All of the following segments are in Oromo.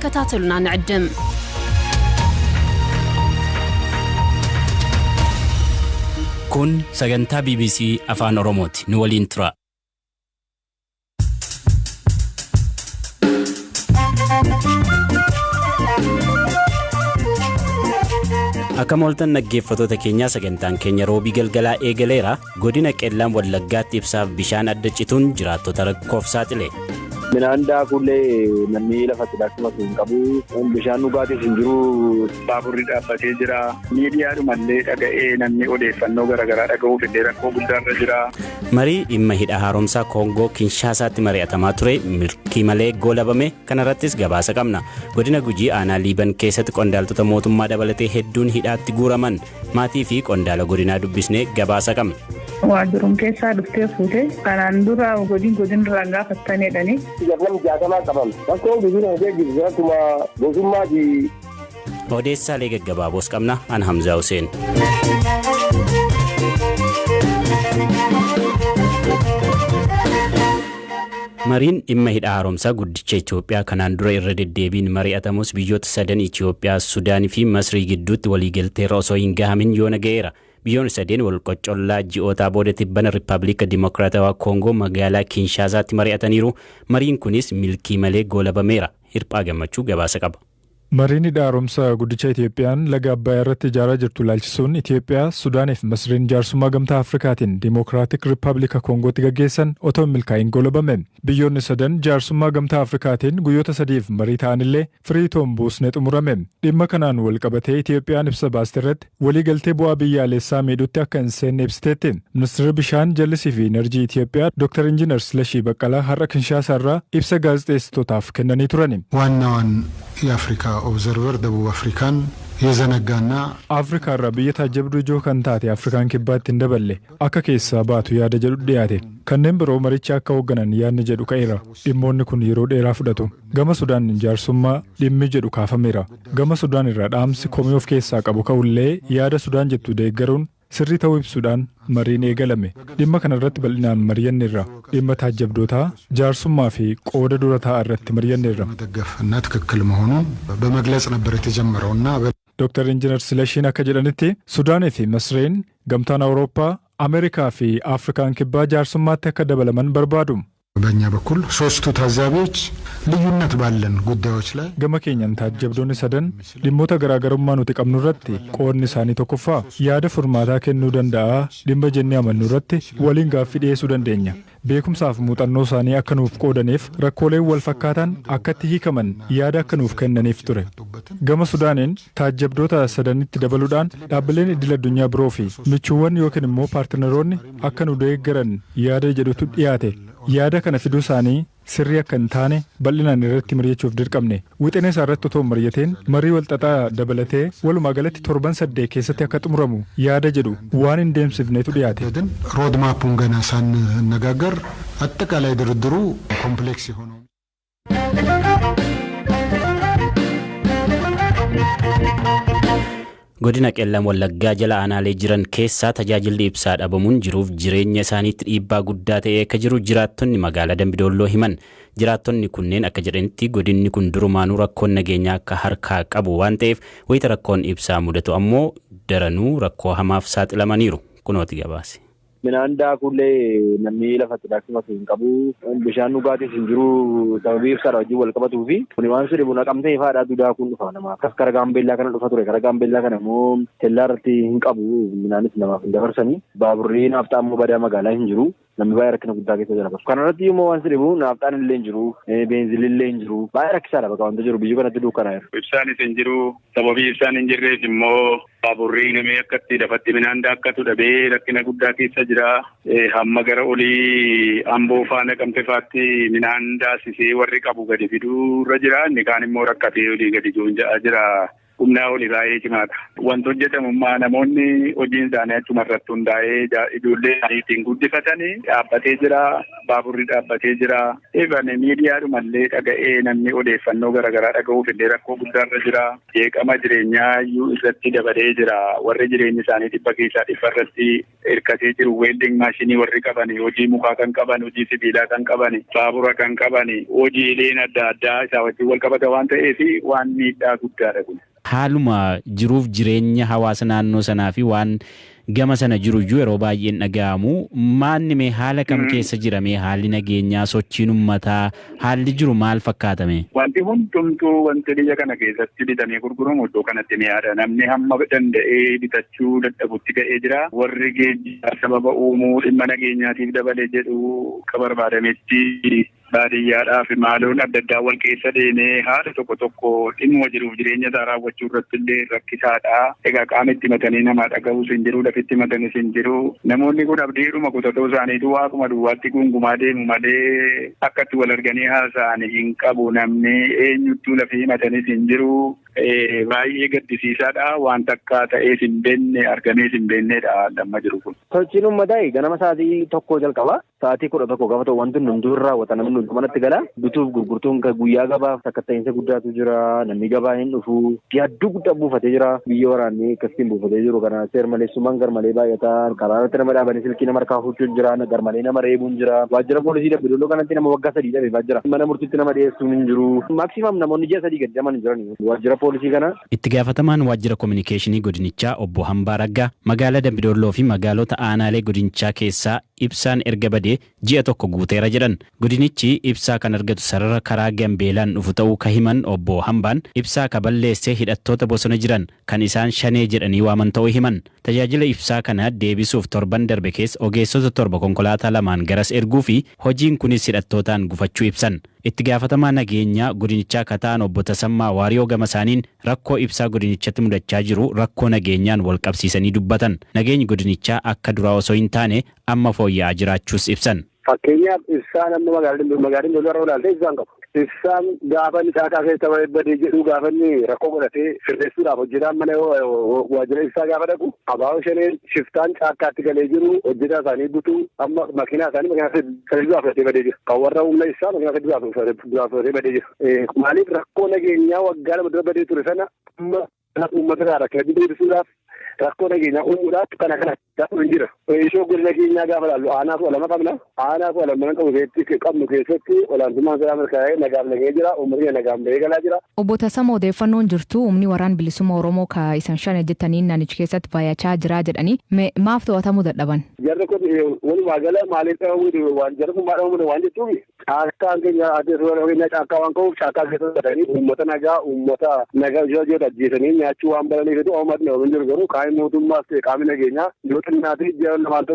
ክትከታተሉና ንዕድም። Kun sagantaa BBC Afaan Oromooti. Nu waliin tura. Akkam ooltan dhaggeeffattoota keenyaa, sagantaan keenya Roobii galgalaa eegaleera. Godina Qeellam Wallaggaatti ibsaaf bishaan adda cituun jiraattota rakkoof saaxile. Midhaan daakullee namni lafatti daaksimatu hin qabu. Bishaan dhugaatis hin jiru. Baaburri dhaabbatee jira. Miidiyaadhumallee dhaga'ee namni odeeffannoo garaagaraa dhaga'uuf illee rakkoo guddaarra jira. Marii dhimma hidha haaromsaa Koongoo Kinshaasaatti mari'atamaa ture milkii malee goolabame, kanarrattis gabaasa qabna. Godina Gujii aanaa Liiban keessatti qondaaltota mootummaa dabalatee hedduun hidhaatti guuraman, maatii fi qondaala godinaa dubbisnee gabaasa qabna. Waajjirum keessaa dhuftee fuute kanaan dura godin godin irraan gaafattanidhani. Namni 60 qaban. Rakkoon biyyi hojii jirtu akkuma gosummaati. Odeessaalee gaggabaaboos qabna. An Hamzaa Hussein. Mariin dhimma hidha haaromsaa guddicha Itoophiyaa kanaan dura irra deddeebiin mari'atamus biyyoota sadan Itoophiyaa, Sudaanii fi Masrii gidduutti waliigalteerra osoo hin gahamin yoona ga'eera. Biyyoonni sadeen wal qocollaa ji'ootaa booda tibbana Riippaabilika Dimokiraatawaa Koongoo magaalaa Kinshaasaatti mari'ataniiru. Mariin kunis milkii malee goolabameera. Hirphaa Gammachuu gabaasa qaba. Mariin hidha haaromsaa guddicha Itoophiyaan laga Abbayaa irratti ijaaraa jirtu ilaalchisuun Itoophiyaa, Sudaanii fi Masriin jaarsummaa Gamtaa Afrikaatiin Dimokiraatik Riippaabilika Koongootti gaggeessan otoo hin milkaa'in goolabame. Biyyoonni sadan jaarsummaa Gamtaa Afrikaatiin guyyoota 3f marii ta'anillee firii otoo hin buusne xumurame. Dhimma kanaan wal qabatee Itoophiyaan ibsa baaste irratti waliigaltee bu'aa biyyaalessaa miidhutti akka hin seenne ibsiteetti. Ministeerri Bishaan, Jallisii fi Inerjii Itoophiyaa Dr. Injiinar Silashii Baqqalaa har'a Kinshaasaa irraa ibsa gaazexeessitootaaf kennanii turani. ዋናዋን የአፍሪካ ኦብዘርቨር ደቡብ አፍሪካን የዘነጋና Afrikaa irraa biyya taajjabduu ijoo kan taate Afrikaan Kibbaatti hin daballe akka keessaa baatu yaada jedhu dhiyaate. Kanneen biroo maricha akka hoogganan yaadni jedhu ka'eera. Dhimmoonni kun yeroo dheeraa fudhatu. Gama Sudaan jaarsummaa dhimmi jedhu kaafameera. Gama Sudaan irraa dhaamsi komii of keessaa qabu ka'ullee yaada Sudaan jettu deeggaruun sirrii ta'uu ibsuudhaan mariin eegalame. Dhimma kanarratti bal'inaan mari'anneerra. Dhimma taajjabdootaa, jaarsummaa fi qooda dura taa'aa irratti mari'anneerra. መደገፍ እና ትክክል መሆኑን በመግለጽ ነበር የተጀመረውና Dr. Injiinar Silashiin akka jedhanitti Sudaanii fi Masreen, Gamtaan Awurooppaa, Ameerikaa fi Afrikaan Kibbaa jaarsummaatti akka dabalaman barbaadu. በእኛ በኩል ሶስቱ ታዛቢዎች ልዩነት ባለን ጉዳዮች ላይ Gama keenyan taajjabdoonni sadan dhimmoota garaagarummaa nuti qabnu irratti qoodni isaanii tokkoffaa yaada furmaataa kennuu danda'a dhimma jennee amannu irratti waliin gaaffii dhiyeessuu dandeenya. Beekumsaaf muuxannoo isaanii akka nuuf qoodaniif, rakkooleen wal fakkaatan akkatti hiikaman yaada akka nuuf kennaniif ture. Gama Sudaaniin taajjabdoota sadanitti dabaluudhaan dhaabbileen idil addunyaa biroo fi michuuwwan yookiin immoo paartinaroonni akka nu deeggaran yaada jedhutu dhiyaate. Yaada kana fiduu isaanii sirrii akka hin taane bal'inaan irratti mari'achuuf dirqamne. Wixinee isaa irratti otoo hin mari'ateen marii walxaxaa dabalatee walumaa galatti torban 8 keessatti akka xumuramu yaada jedhu waan hin deemsifnetu dhiyaate. ግን ሮድማፑን ገና ሳንነጋገር አጠቃላይ ድርድሩ ኮምፕሌክስ የሆነው Godina Qeellam Wallaggaa jala aanaalee jiran keessaa tajaajilli ibsaa dhabamuun jiruuf jireenya isaaniitti dhiibbaa guddaa ta'ee akka jiru jiraattonni magaalaa Dambidolloo himan. Jiraattonni kunneen akka jedhanitti godinni kun durumaanuu rakkoon nageenyaa akka harkaa qabu waan ta'eef wayita rakkoon ibsaa mudatu ammoo daranuu rakkoo hamaaf saaxilamaniiru. Kunooti gabaase. Midhaan daakullee namni lafatti daaksimatu hin qabu. Bishaan dhugaatis hin jiru sababii ibsaadha wajjin wal qabatuu fi kuni waan sirri buna qabtee ifaadhaatu daakuun dhufa nama. Akkas kara Gaambeellaa kana dhufa ture. Kara Gaambeellaa kana immoo kellaa irratti hin qabu, midhaanis namaaf hin dabarsanii. Baaburri naafxaa immoo badaa magaalaa hin jiru. Namni baay'ee rakkina guddaa keessa jira. Kana irratti immoo waan sirribu naafxaan illee hin jiru, beenzilli illee hin jiru. Baay'ee rakkisaadha bakka wanta jiru biyyi kanatti dukkanaa'eera. Ibsaanis hin jiru. Sababii ibsaan hin jirreef immoo baaburri namni akkatti lafatti midhaan daakkatu dhabee rakkina guddaa keessa jira. Hamma gara olii Amboo faana Naqamte faatti midhaan daasisee warri qabu gadi fiduu irra jira. Inni kaan immoo rakkatee olii gadi joonja'aa jira. Humnaa olii baay'ee cimaadha. Wanti hojjetamummaa namoonni hojiin isaanii achuma irratti hundaa'ee ijoollee isaanii ittiin guddifatanii dhaabbatee jira. Baaburri dhaabbatee jira. Even miidiyaadhumallee dhaga'ee namni odeeffannoo garaagaraa dhaga'uuf illee rakkoo guddaarra jira. Jeeqama jireenyaa iyyuu irratti dabalee jira. Warri jireenyi isaanii dhibba keessaa dhibba irratti hirkatee jiru. Weelding maashinii warri qaban, hojii mukaa kan qaban, hojii sibiilaa kan qaban, baabura kan qaban, hojiileen adda addaa isaa wajjin wal qabata waan ta'eef waan miidhaa guddaadha kun. Haaluma jiruuf jireenya hawaasa naannoo sanaa fi waan gama sana jiru iyyuu yeroo baay'een dhaga'amu. Maanni mee haala kam keessa jira mee haalli nageenyaa sochiin uummataa haalli jiru maal fakkaatame? Wanti hundumtuu wanti biyya kana keessatti bitamee gurguramu iddoo kanatti mi'aadha. Namni hamma danda'ee bitachuu dadhabutti ga'ee jira. Warri geejjibaa sababa uumuu dhimma nageenyaatiif dabalee jedhu akka barbaadametti baadiyyaadhaaf maaloon adda addaa wal keessa deemee haala tokko tokko dhimma jiruuf jireenya isaa raawwachuu irratti illee rakkisaadha. Egaa qaama itti matanii nama dhaga'uus hin jiru, lafitti matanis hin jiru. Namoonni kun abdiidhuma kutatoo isaaniitu waaquma duwwaatti gungumaa deemu malee akka itti wal arganii haasa'an hin qabu. Namni eenyuttuu lafii himatanis hin jiru. Baay'ee gaddisiisaadha. Wanta akka ta'ees hin beekne argamees hin beeknedha amma jiru kun. Sochiin uummataa ganama sa'aatii 1 jalqaba. Sa'aatii 11 gaafa ta'u wanti hundumtuu raawwata namni hundumtuu manatti gala. Bituuf gurgurtuun guyyaa gabaaf sakatta'insa guddaatu jira. Namni gabaa hin dhufu. Yaadduu guddaa buufatee jira. Biyya waraanni akkasiin buufatee jiru kana seer-maleessummaan garmalee baay'ataa. Karaa irratti nama dhaabanii silkii nama harkaa fuuchuun jira. Garmalee nama reebuun jira. Waajjira poolisii Dambidolloo kanatti nama waggaa 3 dhabee jira. Mana murtiitti nama dhiyeessuun hin jiru. Maaksimaam namoonni ji'a 3 gadi dhaman hin jiran. Waajjira poolisii kana. Itti gaafatamaan waajjira kominikeeshinii godinichaa obbo Hambaa Raggaa magaalaa Dambidolloo fi magaalota aanaalee godinichaa keessaa ibsaan erga badee ji'a 1 guuteera jedhan. Godinichi ibsaa kan argatu sarara karaa Gambeelaan dhufu ta'uu ka himan obbo Hambaan ibsaa ka balleesse hidhattoota bosona jiran kan isaan shanee jedhanii waaman ta'uu himan. Tajaajila ibsaa kana deebisuuf torban darbe keessa ogeessota 7 konkolaataa 2 garas erguu fi hojiin kunis hidhattootaan gufachuu ibsan. Itti gaafatamaa nageenyaa godinichaa ka ta'an obbo Tasammaa Waariyoo gama isaaniin rakkoo ibsaa godinichatti mudachaa jiru rakkoo nageenyaan wal qabsiisanii dubbatan. Nageenyi godinichaa akka duraa osoo hin taane amma fooyya'aa jiraachuus ibsan. Fakkeenyaaf ibsaan amma magaalaa Dambidolloo irra ilaalte ibsaan qabu. Ibsaan gaafa inni caakaa keessa badee jedhu gaafa inni rakkoo godhatee sirreessuudhaaf hojjetaan mana waajjira ibsaa gaafa dhaqu abaaboo shaneen shiftaan caakkaatti galee jiru hojjetaa isaanii butuu amma makiinaa isaanii makiinaa sadii duraa fudhatee badee jira. Kan warra humna ibsaa makiinaa sadii duraa fudhatee badee jira. Maaliif rakkoo nageenyaa waggaa 2 dura badee ture sana amma uummata irraa rakkina deebisuudhaaf rakkoo nageenyaa uumuudhaaf kana kana hin jira. Ishoo godina keenyaa gaafa ilaallu aanaa 12 qabna. Aanaa 12 qabnu keessatti olaantummaan seeraa mirkanaa'ee nagaaf nagahee jira. Uummatni nagaan bahee galaa jira. Obbo Tasammaa odeeffannoon jirtu humni waraana bilisummaa Oromoo ka isan shan jettanii naannicha keessatti baay'achaa jira jedhanii maaf to'atamuu dadhaban? Jarri kun walumaa gala maaliif dhabamuu waan jarri kun maal dhabamuu waan jechuuf caakkaan keenya adda keenya caakkaa waan qabuuf caakkaa keessa godhatanii uummata nagaa hojii ajjeesanii nyaachuu waan baraniif uummatni hin jiru garuu qaamni mootummaas ta'e qaamni nageenyaa yoo xinnaatee ji'a lamaan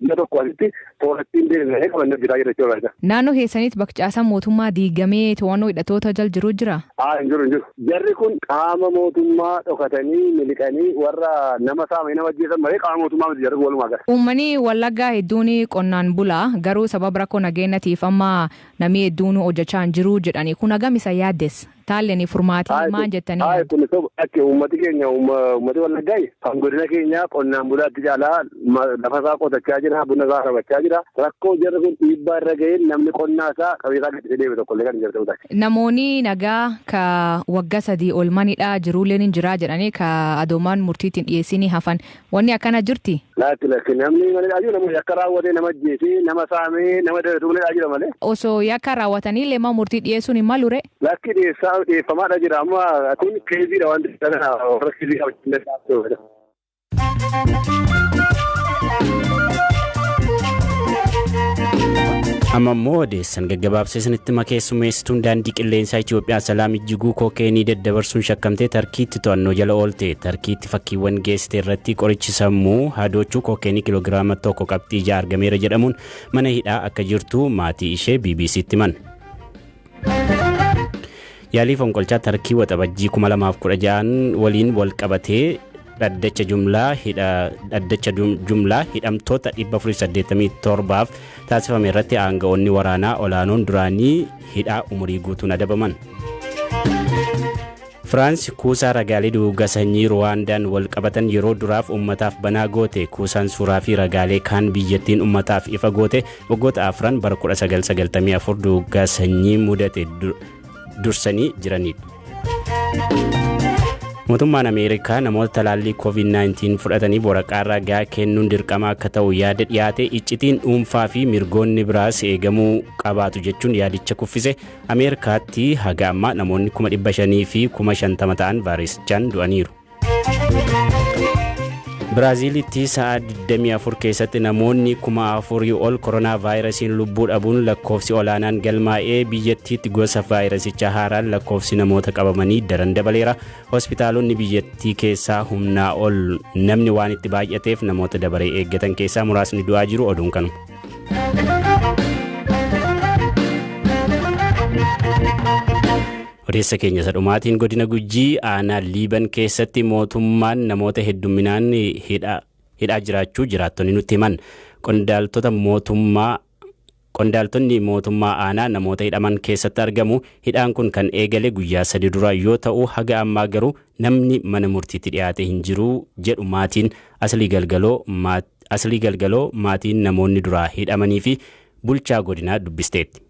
ji'a tokko asitti toorattiin deebisanii qabannee hojjetaa jira jechuudha. Naannoo keessanitti bakka caasaan mootummaa diigamee to'annoo hidhattoota jala jiru jira? Hin jiru. Jarri kun qaama mootummaa dhokatanii miliqanii warra nama saamanii nama ajjeesan malee qaama mootummaa miti jarri kun walumaa gala. Uummanni Wallaggaa hedduun qonnaan bulaa garuu sababa rakkoo nageenyatiif amma namni hedduun hojjechaa hin jiru jedhanii kun hagam isa yaaddes? Taalleen furmaatii maal jettanii? Kun akka uummati keenya uummati Wallaggaa kan godina keenya qonnaan bulaatti caalaa lafa isaa qotachaa jira, buna isaa rabachaa jira. Rakkoo jarri kun dhiibbaa irra ga'een namni qonnaa isaa qabeessaa gadi deebi'e tokkollee kan hin jirre ta'uu. Namoonni nagaa ka waggaa 3 ol manidha jiruulleen hin jiraa jedhanii ka adoomaan murtiitiin dhiyeessinii hafan wanni akkana jirti? Lakki namni manidhaa jiru nama yakka raawwatee nama ajjeesee nama saamee nama daldaluu manidhaa jira malee. Osoo yakka raawwatanii illee murtii dhiyeessuun hin malu ree? Lakki dhiyeeffamaadha jira amma kun keeziidha waan ta'eef warra keezii qabachuu. Amma immoo odeessan gaggabaabsisanitti makeessumeessituun daandii qilleensaa Itoophiyaa Salaam Ijjiguu kookeenii daddabarsuun shakkamtee Tarkiitti to'annoo jala oolte. Tarkiitti fakkiiwwan geessite irratti qorichi sammuu haadoochuu kookeenii kiloogiraama 1.6 argameera jedhamuun mana hidhaa akka jirtu maatii ishee BBCtti himan. Yaalii fonqolchaa Tarkii waxabajjii 2016 waliin wal qabatee dhaddacha jumlaa hidhamtoota 487 taasifame irratti aanga'oonni waraanaa olaanoon duraanii hidhaa umurii guutuun adabaman. Firaansi kuusaa ragaalee duguuggaa sanyii Ruwaandaan wal qabatan yeroo duraaf uummataaf banaa goote. Kuusaan suuraa fi ragaalee kaan biyyattiin uummataaf ifa goote waggoota afran bara 1994 duguuggaa sanyii mudate dursanii jiranidha. Mootummaan Ameerikaa namoota talaallii COVID-19 fudhataniif waraqaa ragaa kennuun dirqama akka ta'u yaada dhiyaate iccitiin dhuunfaa fi mirgoonni biraas eegamuu qabaatu jechuun yaadicha kuffise. Ameerikaatti haga ammaa namoonni 500,000 fi 50,000 ta'an vaayirasichaan du'aniiru. Biraaziilitti sa'a 24 keessatti namoonni 4,000 ol koronaa vaayirasiin lubbuu dhabuun lakkoofsi olaanaan galmaa'ee biyyattiitti gosa vaayirasicha haaraan lakkoofsi namoota qabamanii daran dabaleera. Hospitaalonni biyyattii keessaa humnaa ol namni waan itti baay'ateef namoota dabaree eeggatan keessaa muraasni du'aa jiru. Oduun kanuma. Odeessa keenya isa dhumaatiin godina Gujii aanaa Liiban keessatti mootummaan namoota hedduminaan hidhaa jiraachuu jiraattonni nutti himan. Qondaaltonni mootummaa aanaa namoota hidhaman keessatti argamu. Hidhaan kun kan eegale guyyaa 3 dura yoo ta'u haga ammaa garuu namni mana murtiitti dhiyaate hin jiru jedhu maatiin Aslii Galgaloo maatiin namoonni duraa hidhamanii fi bulchaa godinaa dubbisteetti.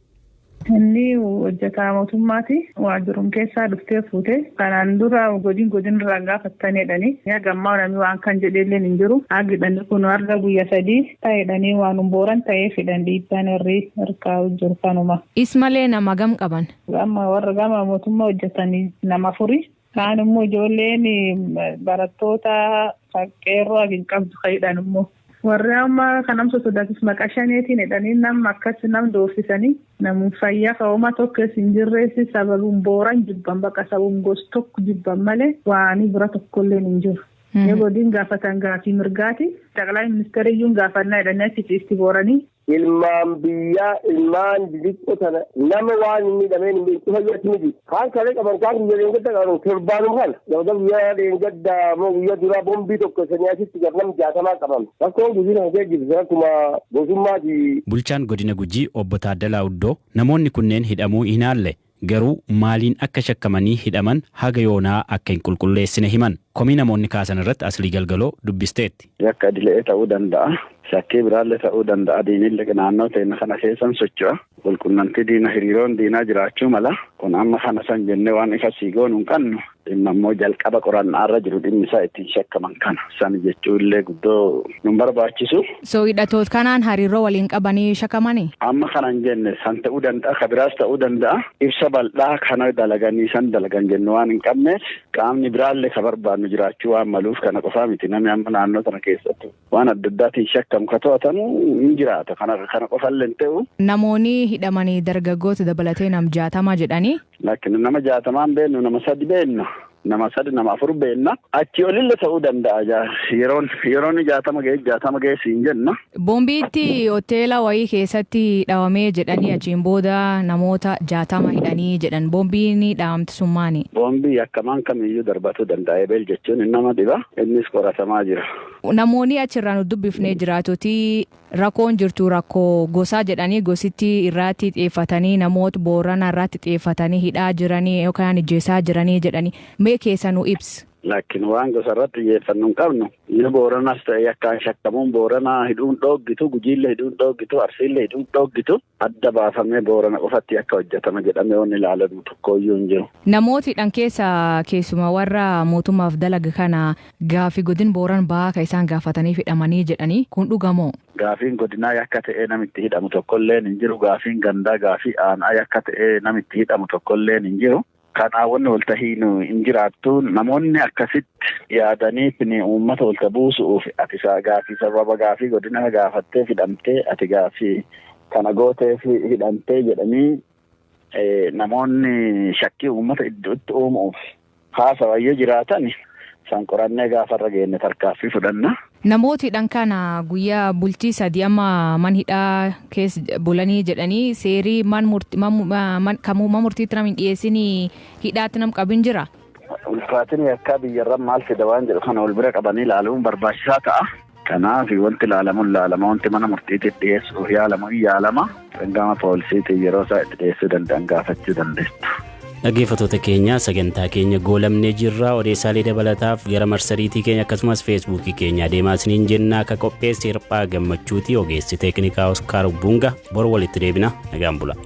Inni hojjetaa mootummaati. Waajirum keessaa dhuftee fuute. Kanaan dura godin irraa gaafatanii. Gammaa namni waan kan jedhellee hin jiru. Hagidhani kun har'a guyyaa 3 ta'edhanii waan booran ta'ee fidhan dhiibbaan irri harkaa jiru kanuma. Is malee nama gam qaban? Amma warra gama mootummaa hojjetanii nama 4. Kaan immoo ijoolleen barattoota qeerroo hin qabdu ka'edhaan immoo. Warri amma kanamsa sodaatis maqaa shaneetiin hidhanii nama akkas nam doorsisanii namoonni fayyaa fa'ooma tokko hin jirreessi sababuun booran jibban bakka sababuun gosa tokko jibban malee waan bira tokkollee hin jiru. Godin gaafatan gaafii mirgaati. Taqlaa ministeeriyyuun gaafannaa hidhanii achi ciisti booranii. Ilmaan biyyaa ilmaan xixiqqoo sana nama waan hin miidhameen hin beeku fayyatti miti. Kaan kalee qaban kaan guyyaa dheengadda qaban torbaanuma kana. Nama guyyaa dheengadda moo guyyaa duraa bombii tokko sanii asitti garnam 60 qaban. Rakkoon guddina hojii jirtu akkuma gosummaati. Bulchaan godina Gujii obbo Taaddalaa Uddoo namoonni kunneen hidhamuu hin haalle garuu maaliin akka shakkamanii hidhaman haga yoonaa akka hin qulqulleessine himan. Komii namoonni kaasan irratti Aslii Galgaloo dubbisteetti. Yakka idilee ta'uu danda'a. Shakkii biraallee ta'uu danda'a. Diinillee naannoo ta'e kana keessan socho'a. Walqunnamtii diina hiriiroon diinaa jiraachuu mala. Kun amma kana san jennee waan ifa sii goonu hin qabnu. Dhimma immoo jalqaba qorannaarra jiru dhimmi isaa ittiin shakkaman kana. San jechuu illee guddoo nun barbaachisu. So hidhattoota kanaan hariiroo waliin qabanii shakkamanii? Amma kana hin jenne san ta'uu danda'a. Ka biraas ta'uu danda'a. Ibsa bal'aa kana dalaganii san dalagan jennu waan hin qabneef qaamni biraallee ka barbaannu jiraachuu waan maluuf kana qofaa miti. Namni amma naannoo sana keessatti waan adda addaatiin shakkamu ka to'atamu hin jiraata. Kana qofallee hin ta'u. Namoonni hidhamanii dargaggoota dabalatee nam 60 jedhanii. Laakiin nama 60 beennu nama 3 beenna. Nama 3 nama 4 beenna. Achi olillee ta'uu danda'a. Yeroon 60 ga'e 60 ga'e siin jenna. Boombiitti hoteela wayii keessatti dhawamee jedhanii achiin booda namoota 60 hidhanii jedhan. Boombiin dhahamti sun maani? Boombii akkamaan kamiyyuu darbatuu danda'a. Ebeel jechuun nama dhiba. Innis qoratamaa jira. Namoonni achirraa nu dubbifnee jiraatuti rakkoon jirtu rakkoo gosaa jedhanii gositti irratti xiyyeeffatanii namoota boorana irratti xiyyeeffatanii hidhaa jiranii yookaan ijjeessaa jiranii jedhanii mee keessa nu ibsi. Laakiin waan gosa irratti xiyyeeffannu hin qabnu. Inni booranas ta'e akkaan shakkamuun booranaa hidhuun dhooggitu, gujiillee hidhuun dhooggitu, arsiillee hidhuun dhooggitu adda baafamee boorana qofatti akka hojjetama jedhamee wanni ilaalamu tokkoyyuu hin jiru. Namooti hidhan keessa keessumaa warra mootummaaf dalaga kana gaafii godin booran ba'aa kan isaan gaafatanii hidhamanii jedhanii kun dhugamoo? Gaafiin godinaa yakka ta'ee namitti hidhamu tokkolleen hin jiru. Gaafiin gandaa gaafii aanaa yakka ta'ee namitti hidhamu tokkolleen hin jiru. Kanaawwan waltahii hin jiraattu. Namoonni akkasitti yaadanii uummata walta buusuuf ati gaafii sababa gaafii godina gaafattee hidhamtee ati gaafii kana gooteef hidhamtee jedhanii namoonni shakkii uummata iddootti uumuuf haasawayyoo jiraatan san qorannee gaafarra geenne tarkaaffii fudhanna. Namooti hidhan kana guyyaa bultii 3 amma man hidhaa keessa bulanii jedhanii seerii man murtiitti nam hin dhiyeessinii hidhaatti nam qabin jira. Ulfaatinni akka biyyarra maal fida waan jedhu kana wal bira qabanii ilaaluun barbaachisaa ta'a. Kanaaf wanti ilaalamu ilaalama, wanti mana murtiitiif dhiyeessuuf yaalamu yaalama. Gama poolisiitiin yeroo isaa itti dhiyeessuu danda'an gaafachuu dandeessu. Dhaggeeffattoota keenya, sagantaa keenya goolamnee jirra. Odeessaalee dabalataaf gara marsariitii keenya akkasumas Feesbuukii keenya adeemaa isiniin jennaa. Akka qopheesse Hirphaa Gammachuuti, ogeessi teeknikaa Oskaar Bunga. Bor walitti deebina, nagaan bula.